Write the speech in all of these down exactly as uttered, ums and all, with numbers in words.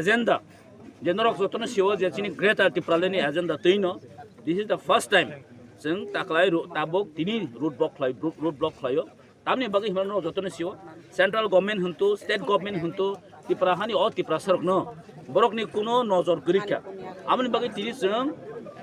Agenda, je norok jotono sio je chini Greater Tipraland ni agenda twino, this is the first time chwng taklai ro-, tabuk tini road block khlai, road, road block khlaio. Tamni bagwi hwnba norok jotono sio, central government hwntu, state government hwntu, Tipra hani o Tiprasarokno borokni kuno nojor kwrwi kha. Amoni bagwi tini chwng,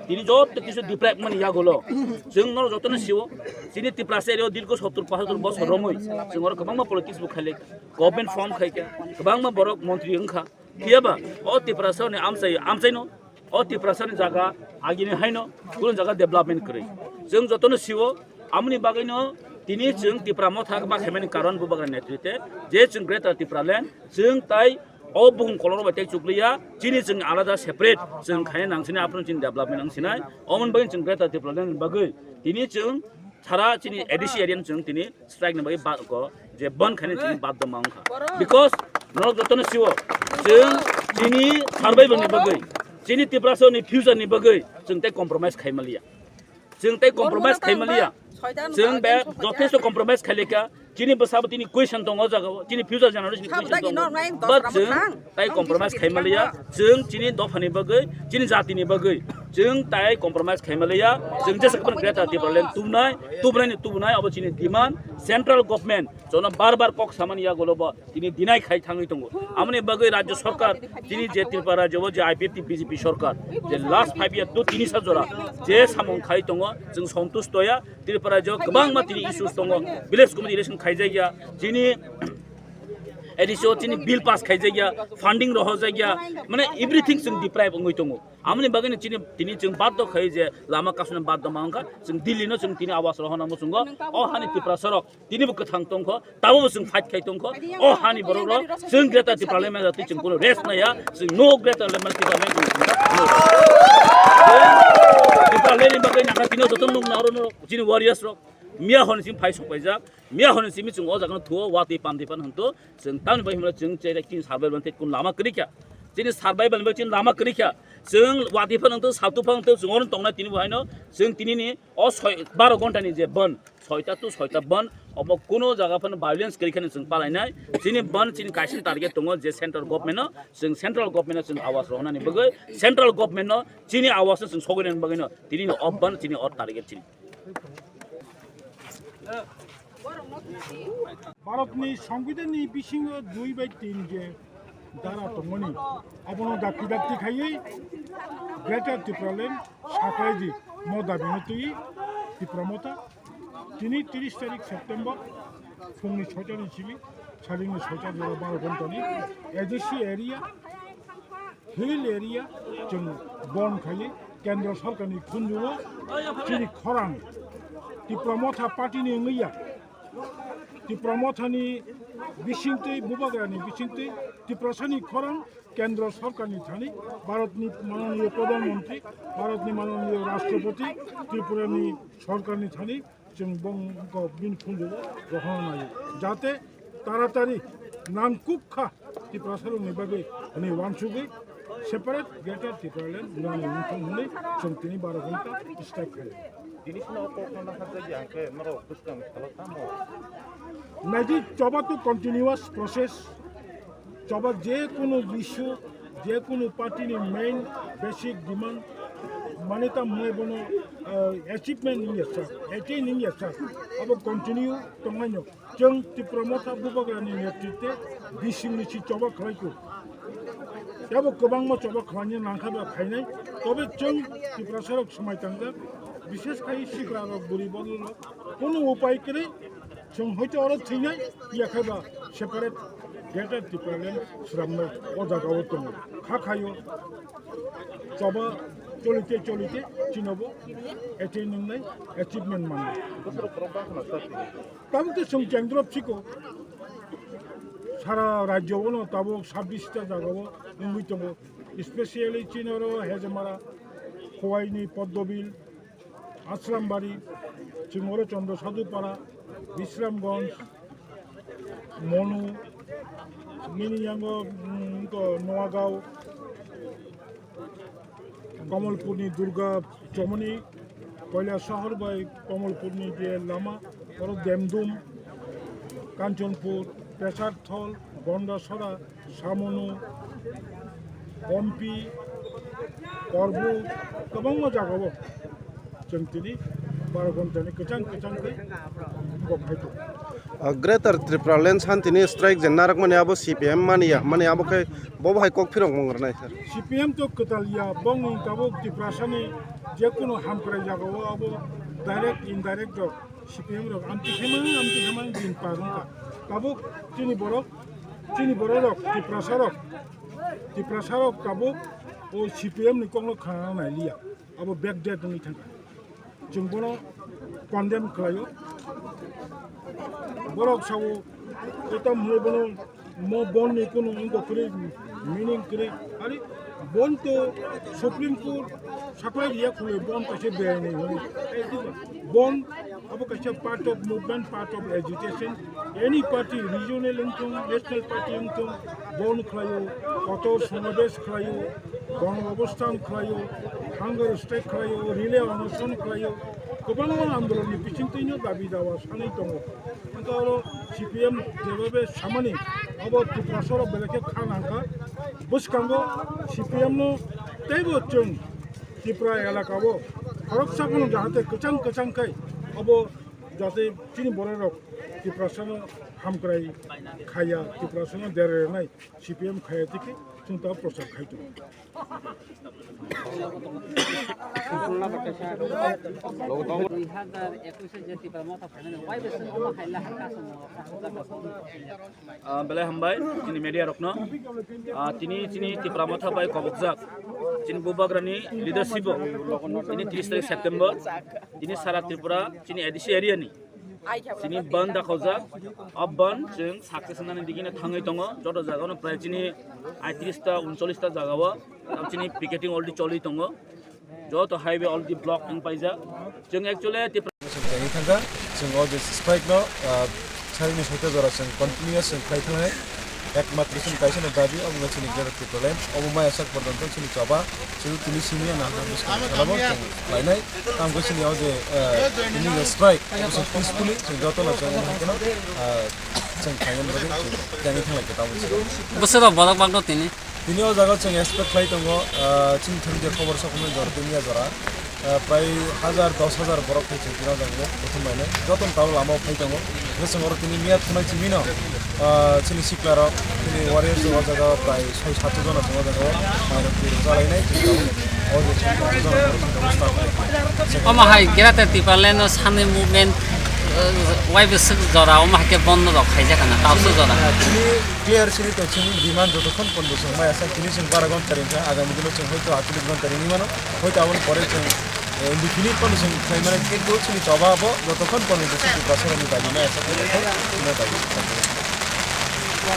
tini joto kisu deprive mani yagulo chwng norok jotono sio, chini Tiprasa area o dirgo sottor pachottor bosor romwi chwng oro kwbangma politics bo khailai, government form khaikha, kwbangma borok montri wngkha. Phiyaba o Tiprasani amchai, amchaino, o Tiprasani jaga agini haino, kunu jaga development kwrwi. Chwng jotono sio, amoni bagwino tini chwng Tipra Motha ba khaimani karon Bubagra netrite, je chwng Greater Tipraland, chwng tai o buhum koloro bai tei chukliya, chini chwng alada separate, chwng khaina nangsinai, aphuru chini development nangsinai, omoni bagwi chwng Greater Tipraland bagwi tini chwng sara chini A D C area ni chwng tini strike ni bagwi ba-, ko je ban khaina chini baddo ma wngkha. Because norok jotono sio, chwng chini survival ni bagwi, chini Tiprasa ni future ni bagwi chwng tei compromise khaimaliya. Chwng tei compromise khaimaliya. Chwng be jothesto compromise khailika. Chini bwsabo tini question tongo o jagao. Chini future generation ni question tongo. But chwng tai compromise khaimaliya, chwng chini dophani bagwi, chini jatini bagwi, chwng tai compromise khaimaliya, chwng jesa kwbang Greater Tipraland tubunai, tubunai ni tubunai, abo chini demand, central government, jono bar bar kok samani yagulo bo tini deny khai thangwi tongo. Amoni bagwi rajya sarkar, tini je Tripura rajya o je I P F T B J P sarkar, je last five year to tini sa jora je samung khai tongo, chwng santush toya, Tripura rajya o kwbangma tini issues tongo, village committee election khaijakya, chini A D C o chini bill pass khaijakya, funding rohorjakya, mane everything chwng deprive wngwi tongo. Amoni bagwino chini, tini chwng baddo khai je lama kasuna baddo ma wngkha, chwng Delhi no chwng tini awas rohorna muchungo, o hani Tiprasarok tini bo kwthang tongkho, tabo bo chwng fight khai tongkho, o hani borok rok chwng Greater Tipraland manya twi chwng kuno rest naya, chwng no Greater Tipraland manya twi chwng no. Tipraland ni bagwi nakha tini joto nukna oro no chini warriors rok miya hon simi phai sok paijak, miya hon simi chwng o jaga no thuo, watwi pamdi pan hwnto, chwng tamni bai hwnba chwng chere kin survival ban te kun lama kwrwi kha, chini survival bai chini lama kwrwi kha, chwng watwi pan hwnto, saltu pan hwnto, chwng oro tongnai tini bo haino, chwng tini ni o soi, baro ghonta ni je ban, soita to soita ban, omo kuno jaga phano violence kwrwi kheno chwng palainai. Chini ban chini kaisa target tongo je central government no, chwng central government no chwng awas rohornani bagwi, central government no chini awas no chwng sogwi nani bagwi no, tini no o ban chini o target chini. Bharatni Songbidanni bisingo dui bai tin je dara tongmani, abono dakti dakti khaiwi Greater Tipraland saklaidi mo dabino twi Tipra Motha. Tini tris tarik September phungni soitani simi salingni soita jora baro ghontani A D C area, hill area chwng bon khaiwi Kendra Sorkarni khunjugo chini khorang Tipra Motha party ni wngya. Tipra Mothani bisingtwi, Bubagrani bisingtwi Tiprasani khorang Kendra Sorkarni thani, Bharatni mananiya Pradhan Mantri, Bharatni mananiya Rashtrapati, Tripurani Sorkarni thani chwng bongkok bini phunjugo rohorna naio. Jate taratari nangkukha Tiprasarokni bagwi hwnwi uansugwi separate Greater Tipraland nani wngthung hwnwi chwng tini baro ghonta strike khaio. Tini phano o kokno naharjak ya hwnkhe norok bwskang salo tamo? Naidi, choba to continuous process. Choba je kunu issue, je kunu party ni main basic demand mane ta mwe bono, uh, achievement ni yasa, attain ni yasa. Abo continue tongnaino. Chwng Tipra Motha Bubagrani netritwe bisingni si choba khlai kho. Tebo kwbangma choba khlaina nangkha ba khainai. Tobe chwng Tiprasarok swmai tangjak. Bishesh khai sikrarok, buri bodolrok kono upai kwrwi chwng hoito oro thwinai, yakhe ba separate Greater Tipraland swnamnai o jagao tongo. Kha khaio choba cholite cholite chinobo attain wngnai, achievement mannai. Tabuk to chwng kendro phiko sara rajyo bono tabuk sabbish ta jagao wngwi tongo, specially chini oro Hejamara, Khowaini, Poddobil, Asrambari, chwng oro Chandra Sadhupara, Bisramganj, Monu, nini yango, mm, to Noagao, Kamalpurni Durga Chomoni, Koilasahar bai Kamalpurni je lama, oro Demdum, Kanchanpur, Pesarthal, Gondasora, Samonu, Ompi, Korbuk, kwbangma jagao chwng tini baro ghontani kwchang kwchang khe kok hai tongo. Ah, Greater Tipraland Santini strike je narwkmani abo C P M mani ya, mani abo khe bo bo hai kok phirok mung rwnai sir. C P M to kwtal ya, bongni tabuk Tiprasani jekunu hamkrai jagao abo direct indirect rok C P M rok amtwi khaimang amtwi khaimang din par wngkha. Tabuk chini borok, chini borok rok, Tiprasa rok, Tiprasa rok tabuk o C P M ni kokno khna nai liya. Abo backdate wngwi thangkha. Chwng bono condemn khlaio. Borok sao, etam hwnwi bono mo bon ni kunu wngkha kwrwi, meaning kwrwi. Ari bon to Supreme Court saklai riya khwlwi bon kaisa beraini hwnwi. Bon abo kaisa part of movement, part of agitation. Any party, regional wngthung, national party wngthung, bon khlaio, kotor somabesh khlaio, gong obosthan khlaio, hunger strike khlaio, relay onoson khlaio, kwbangma andolonni bisingtwino dabi dawa sanwi tongo. Hwnkhe oro C P M jebabe samani abo Tiprasarok belai khe kha nangkha. Bwskango C P M no teibo chwng Tripura elakao khoroksa phano jahate kwchang kwchang khai abo jate chini bororok Tiprasano hamkrai khaya, Tiprasano dera rwnai C P M khaya tiki chwng ta prochar khai tongo. Dui hazar ekush je Tipra Motha phainani, wai bwswk omo hai lahar kasamo kaham jagao? Ah, belai hambai chini media rokno. Ah, tini chini Tipra Motha bai kobokjak chini Bubagrani leadership o tini tris tarik September tini sara Tripura chini A D C area ni chini bandh dakhaujak. O bandh chwng success wngnani digini thangwi tongo. Joto jagao no prai chini aitris ta, uncholish ta jagao tam chini picketing already choli tongo. Joto highway already block wng paijak. Chwng actually Tipra Chwng tini thangkha, chwng o je strike no, ah, sarini soita jora chwng continuous chwng khlai thangnai. Ekmatro chwng kaisa no dabi, omo wngkha chini Greater Tipraland, omo maya sak porjonto chini choba, chwng tini simi ya nahna bwskang salabo chwng khlainai. Tamo khe chini o je, ah, tini je strike, obo chwng peacefully chwng joto no chwng omo hai kheno, ah, chwng khlaina bagwi chwng tini thanglai khe tamo chwng. Bwswk rok borok bagno tini? Tini o jaga o chwng expect khlai tongo, ah, chini thani je khobor sokmani jora tei miya jora, ah, prai hazar, dos hazar borok phai chwng tini o jaga o buthum bainai. Joto ni tabuk lama o phai tongo. Hwnkhe chwng oro tini miya thumnai simi no, ah, chini sikla rok, chini warriors o jaga o prai sai sato jona chwng o jaga o mairok twi rok chalainai. Chwng tabuk o je chwng sato jona borok chwng tabuk start khlai tongo. Omo hai Greater Tipraland o Sani movement, ah, wai bwswk jora omo hai khe bondo rok khaijak kana, tabuk jora. Chini Clear sini to chini demand jotokhon pondo chwng maya sa tini chwng bara ghonta ringkha, agami dino chwng hoito acholish ghonta ringwi mano, hoito aboni pore chwng, eh, indefinite pondo chwng khlai mano, kintu chini choba abo jotokhon pondo chwng Tiprasarokni dabi maya sa, jotokhon chini dabi sa.